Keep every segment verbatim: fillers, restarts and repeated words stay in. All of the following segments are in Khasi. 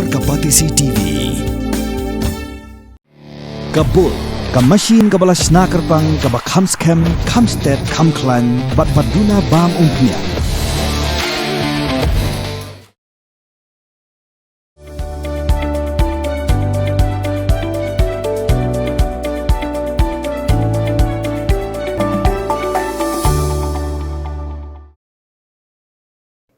Ka Batesi T V. Ka Bull, ka machine kaba la shna kyrpang, kaba kham skhem, kham stet, kham khlaiñ, bad ba duna bam umphniang.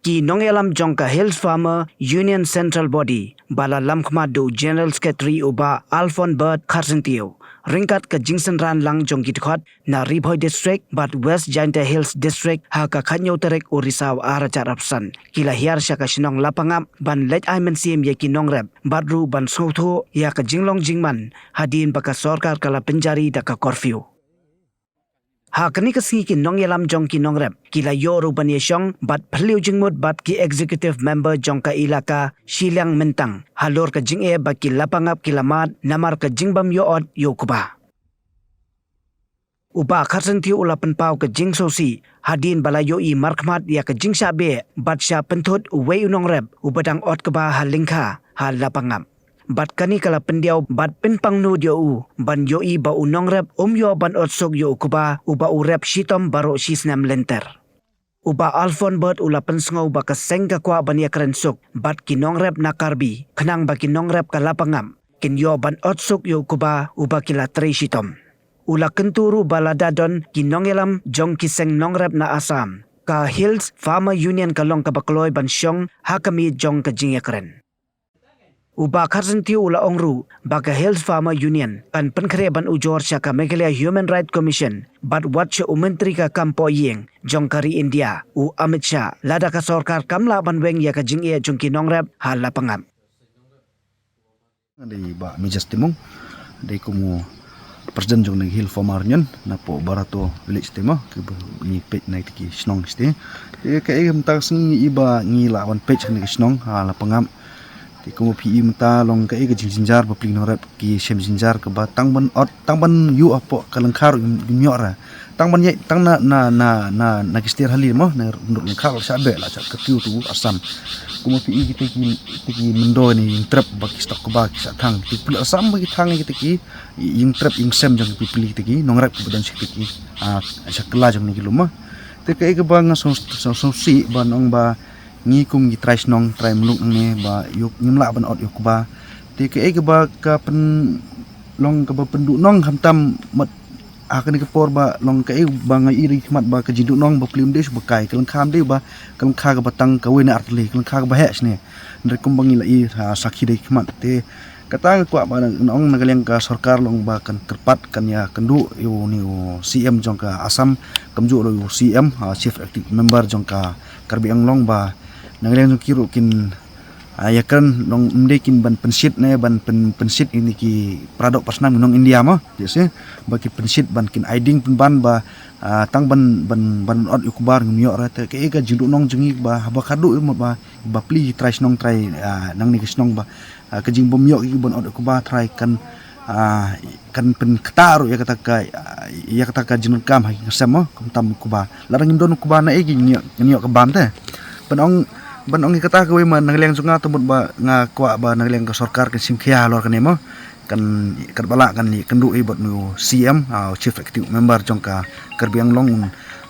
Ki nongïalam jong ka Hills Farmer Union Central Body, ba la lamkhmat da u General Secretary u Bah Alfon Bird Kharsyntiew, ryngkat ka jingsynran lang jong ki dkhot na Ri Bhoi District bad West Jaintia Hills District ha ka khatñiew tarik u Risaw ar hajar arphew san, ki la hiar sha ka shnong Lapangap ban leit ai mynsiem ïa ki nongrep bad ruh ban sngewthuh ïa ka jinglong jingman hadien ba ka sorkar ka la pynjari da ka curfew. Ha kane ka sngi ki nongïalam jong ki nongrep ki la ïoh ruh ban ïashong bad phylliew jingmut bad ki executive member jong ka ilaka shiliang myntang halor ka jingeh ba ki Lapangap ki la mad namar ka jingbym ïoh ot ïa u kba. U Bah Kharsyntiew u la pynpaw ka jingsngewsih hadien ba la ïohi markhmat ïa ka jingshah beh bad shah pynthut uwei u nongrep uba dang ot kba ha lyngkha ha Lapangap. Bad kane ka la pyndiaw bad pynpangnud ïa u ban ïohi ba u nongrep um ïoh ban ot suk ïa u kba uba u rep shitom baroh shisnem lynter. U Bah Alfon Bird u la pynsngew ba ka seng ka kwah ban ïakren suk bad ki nongrep na Karbi khnang ba ki nongrep ka Lapangap kin ïoh ban ot suk ïa u kba uba ki la trei shitom. U la kyntu ruh ba lada don ki nongïalam jong ki seng nongrep na Assam, ka Hills Farmer Union ka long kaba kloi ban shong ha ka miet jong ka jingïakren. U Bah Kharsyntiew u la ong ruh ba ka Hills Farmer Union kan pynkhreh ban ujor sha ka Meghalaya Human Rights Commission bad wat sha u Myntri ka kam poh ïing jong ka ri India u Amit Shah lada ka sorkar kam lah ban weng ïa ka jingeh jong ki nongrep ha Lapangap. Dei Bah Mijas Timung, dei kum u President jong ka Hill Farmer Union napoh Barato Village te mo, kiba ngi peit na kita ki shnong shatei. Te kaei mynta ka sngi i ba ngi lah ban peit ha kane ka shnong ha Lapangap. Te kum phi i mynta long kaei ka jingjynjar ba pli nongrep ki shem jynjar kaba tang ban ot, tang ban ïuh hapoh ka lyngkha ruh im ïoh ra. Tang ban ïaid tang na, na, na, na, na ki stir hali mo, na ryndur lyngkha la shah beh, la shah curfew tu Assam. Kum phi i kita ki, kita ki mynder ne ïing trep ba ki stok kba ki shah thang. Ki pli Assam ba ki thang kita ki ïing trep ïing sem jong ki pli kita ki nongrep kiba don sha kita ki, ah, sha kylla jong kine ki lum mo. Te kaei kaba nga sngewsih ban ong ba ngi kum ki trai shnong trai muluk ne ba ïoh ngim lah ban ot ïa u kba. Te kaei kaba ka pyn long kaba pynduh nong khamtam mat ha kane ka por ba long kaei ba nga i ri khmat ba ka jingduh nong ba pli ym dei shu ba kai ka lyngkha ym dei ba ka lyngkha kaba tang kawei ne artylli ka lyngkha kaba heh shane. Hynrei kumba ngi la i ha sakhi dei khmat te kata nga kwah ba na ong na ka liang ka sorkar long ba kan kyrpad kan ïakynduh ïa une u C M jong ka Assam kumjuh ruh u C M, ah, Chief Executive Member jong ka Karbi Anglong ba na ka liang jong ki ruh kin, ah, ïakren long ym dei kin ban pynshit ne ban pyn, pynshit ïa kine ki paradoh parsnam nong India mo. Jase ba ki pynshit ban kin ai ding pynban ba, ah, tang ban, ban, ban ot ïa u kba ngim ïoh ra te kaei ka jingduh nong jong ngi ba haba ka duh ïa u mut ba ba pli trai shnong trai, ah, nangne ka shnong ba, ah, ka jingbym ïoh ki ban ot ïa u kba trai kan, ah, kan pynkta ruh ïa kata ka, ah, ïa kata ka jingdonkam ha ki ngasem mo khamtam u kba. Lada ngim don u kba na ei ki ngin ïoh, ngin ïoh ka bam te. Ban ong, ban ong ïa kata kawei ma na ka liang jong nga te mut ba nga kwah ba na ka liang ka sorkar kan shim khia halor kane mo. Kan, katba lah kan ïakynduh ïa bad une u C M, ah, Chief Executive Member jong ka Karbi Anglong un,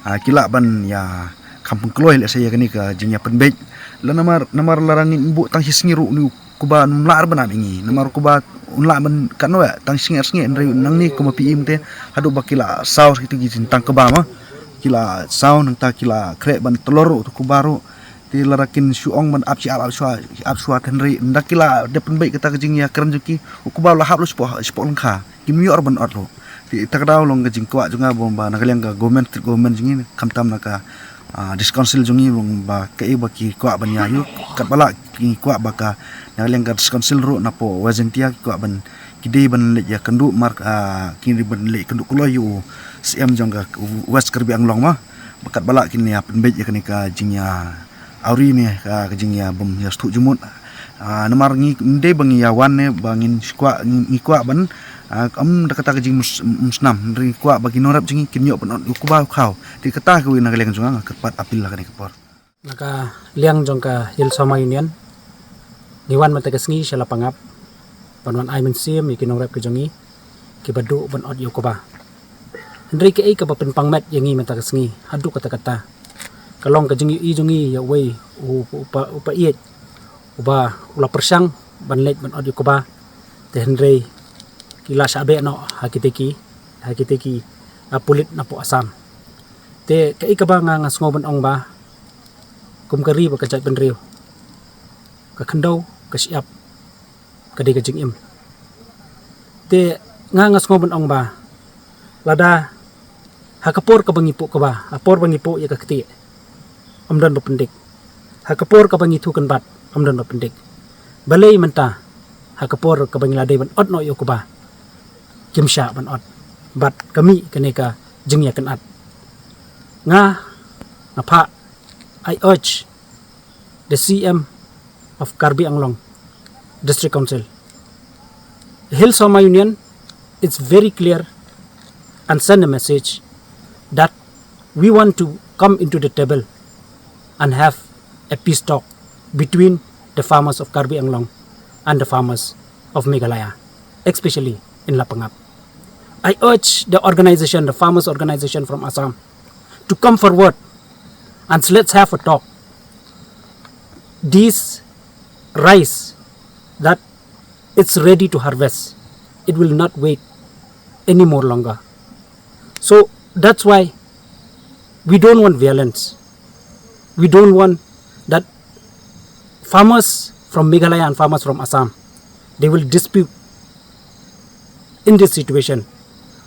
ah, ki lah ban ïa kham pynkloi lehse ïa kane ka jingïapynbeit. La namar, namar lada ngin buh tang shi sngi ruh une u kba un lah ban ap ïa ngi. Namar u kba un lah ban katno ïa tang shi sngi ar sngi hynrei nangne kumba phi im te haduh ba ki la saw kita ki jingtang kba ma. Ki la saw nangta ki la khreh ban tlor ruh u kba ruh. Te lada kin shu ong ban ap shi ap, ap shuwa, ap shuwa te hynrei ynda ki la dep pynbeit kata ka jingïakren jong ki, u kba u la hap lut shapoh, shapoh lyngkha. Kim ïoh ruh ban ot ruh. Te kata ka daw long ka jingkwah jong nga ba na ka liang ka government, state government jong ngi khamtam na ka, ah, district council jong ngi long ba kaei ba ki kwah ban ïa ïoh katba lah ki kwah ba ka na ka liang ka district council ruh napoh West Jaintia ki kwah ban ki dei ban leit ïakynduh mar, ah, ki dei ban leit kynduh kloi ïa u C M jong ka West Karbi Anglong ma. Ba katba lah kin ïa pynbeit ïa kane ka jingïa awri ne ka, ka jingïa bym ïa sngewthuh jingmut. Ah, namar ngi ym dei ba ngi ïa wan ne ba ngin kwah, ngi, ngi kwah ban, ah, ym da kata ka jingmysnam. Ngi kwah ba ki nongrep jong ngi kin ïoh ban ot u kba u khaw. Te kata kawei na ka liang jong nga nga kyrpad appeal ha kane ka por. Na ka liang jong ka Hill Farmer Union, Ngi wan mynta ka sngi sha Lapangap ban wan ai mynsiem ïa ki nongrep ki jong ngi kiba duh ban ot ïa u kba. Hynrei kaei kaba pynpang met ïa ngi mynta ka sngi haduh katta katta ka long ka jingïohi jong ngi ïa uwei u, u pa, u pa ïeit uba u la pyrshang ban leit ban ot ïa u kba, te hynrei ki la shah beh noh ha kitei ki, ha kitei ki, ah, pulit napoh Assam. Te kaei kaba nga, nga sngew ban ong ba kum ka ri bad ka jaitbynriew, ka khyndew ka shyiap ka dei ka jingim. Te nga, nga sngew ban ong ba lada ha ka por kaba ngi puh kba, ha por ba ngi puh ïa ka ktieh, ym don ba pyndik. Ha ka por kaba ngi thoh kynbat, ym don ba pyndik. Balei mynta ha ka por kaba ngi la dei ban ot noh ïa u kba, kim shah ban ot? Bad ka mih kane ka jingïakynad. Nga, nga phah, I urge the C M of Karbi Anglong District Council, Hill Sohma Union, it's very clear and send a message that we want to come into the table and have a peace talk between the farmers of Karbi Anglong and the farmers of Meghalaya, especially in Lapangap. I urge the organization, the farmers organization from Assam, to come forward and let's have a talk. This rice that it's ready to harvest, it will not wait any more longer. So that's why we don't want violence. We don't want that farmers from Meghalaya and farmers from Assam, they will dispute in this situation.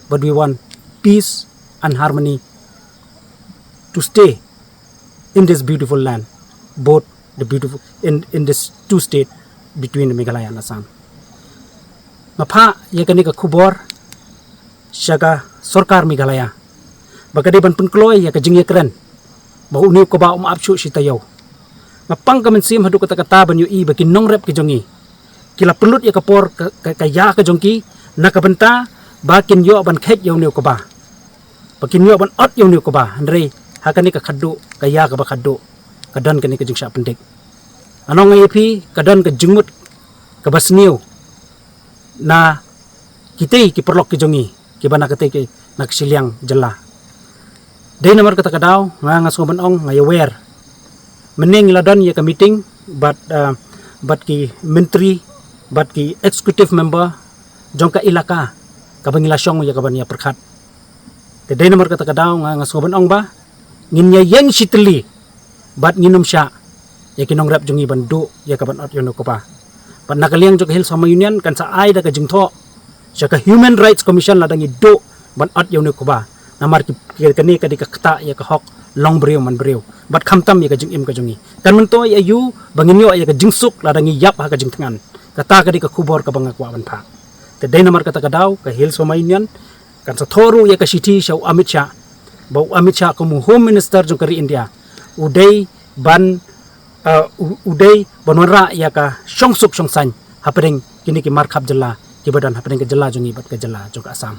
But we want peace and harmony to stay in this beautiful land, both the beautiful in, in this two state between the Meghalaya and Assam. Nga phah ïa kane ka khubor sha ka sorkar Meghalaya ba ka dei ban pynkloi ïa ka jingïakren ba une u kba um ap shuh shi taïew. Nga pang ka mynsiem haduh katta katta ban ïohi ba ki nongrep ki jong ngi ki la pynlut ïa ka por ka, ka, ka ïa ka jong ki na ka bynta ba kin ïoh ban kheit ïa une u kba, ba kin ïoh ban ot ïa une u kba. Hynrei ha kane ka khatduh, ka ïa kaba khatduh, ka don kane ka jingshah pyndik. Nga ong ïa phi, ka don ka jingmut kaba sniew na kitei ki paralok ki jong ngi kiba na katei ki, na ka shiliang jylla. Dei namar kata ka daw nga, nga sngew ban ong, nga ïawer. Mynne ngi la don ïa ka meeting bad, ah, bad ki myntri bad ki executive member jong ka ilaka kaba ngi la shong ïa ka ban ïa pyrkhat. Te dei namar kata ka daw nga, nga sngew ban ong ba ngin ïa ïeng shi tylli bad ngin ym shah ïa ki nongrep jong ngi ban duh ïa ka ban ot ïa une u kba. Bad na ka liang jong ka Hill Sohma Union kan sa ai da ka jingthoh sha ka Human Rights Commission lada ngi duh ban ot ïa une u kba. Namar ki, ki, kane ka dei ka ktah ïa ka hok long briew man briew bad khamtam ïa ka jingim ka jong ngi. Kan myntoi aïu ba ngin ïoh ïa ka jingsuk lada ngi ïap ha ka jingthngan? Kata ka dei ka khubor kaba nga kwah ban phah. Te dei namar kata ka daw ka Hill Sohma Union kan sa thoh ruh ïa ka shithi sha u Amit Shah, ba u Amit Shah kum u Home Minister jong ka ri India u dei ban, uh, u, u dei ban wanrah ïa ka shongsuk shongsaiñ hapdeng kine ki markhap jylla kiba don hapdeng ka jylla jong ngi bad ka jylla jong ka Assam.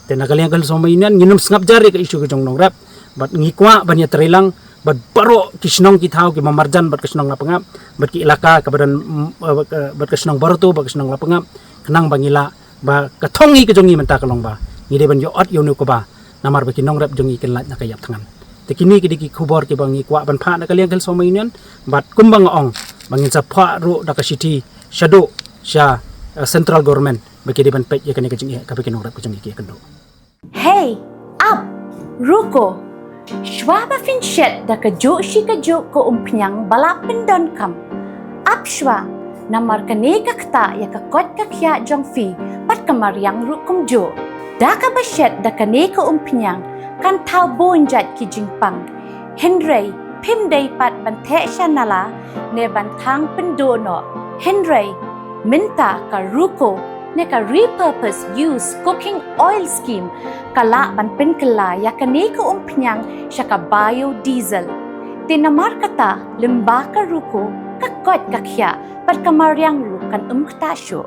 Te na ka liang ka Hill Sohma Union ngin ym sngap jar ïa ka issue ka jong nongrep bad ngi kwah ban ïa trei lang bad baroh ki shnong ki thaw kiba marjan bad ka shnong Lapangap bad ki ilaka kaba don, mm, uh, bad ka, bad ka shnong Barato bad ka shnong Lapangap khnang ba ngi lah ba ka thong hi ka jong ngi mynta ka long ba ngi dei ban ïoh ot ïa une u kba namar ba ki nongrep jong ngi kin lait na ka ïap thngan. Te kine ki dei ki khubor kiba ngi kwah ban phah na ka liang ka Hill Sohma Union bad kumba nga ong ba ngin sa phah ruh da ka shithi shaduh sha, eh, central government ba ki dei ban peit ïa kane ka jingeh kaba ki nongrep ka jong ngi ki ïakynduh. Hey, ap, ruko. Shuwa ba phin shet da kajuh shi kajuh ka umphniang ba la pyndonkam, ap shuwa, namar kane ka ktah ïa ka koit ka khiah jong phi bad ka mariang ruh kumjuh. Da kaba shet da kane ka umphniang kan thaw bun jait ki jingpang. Hynrei phim dei pat ban theh sha nala ne ban thang pynduh noh. Hynrei mynta ka ruko ne ka repurpose use cooking oil scheme ka lah ban pynkylla ïa kane ka umphniang sha ka biodiesel. Te namar kata lyngba ka ruko ka koit ka khiah bad ka mariang ruh kan ym ktah shuh.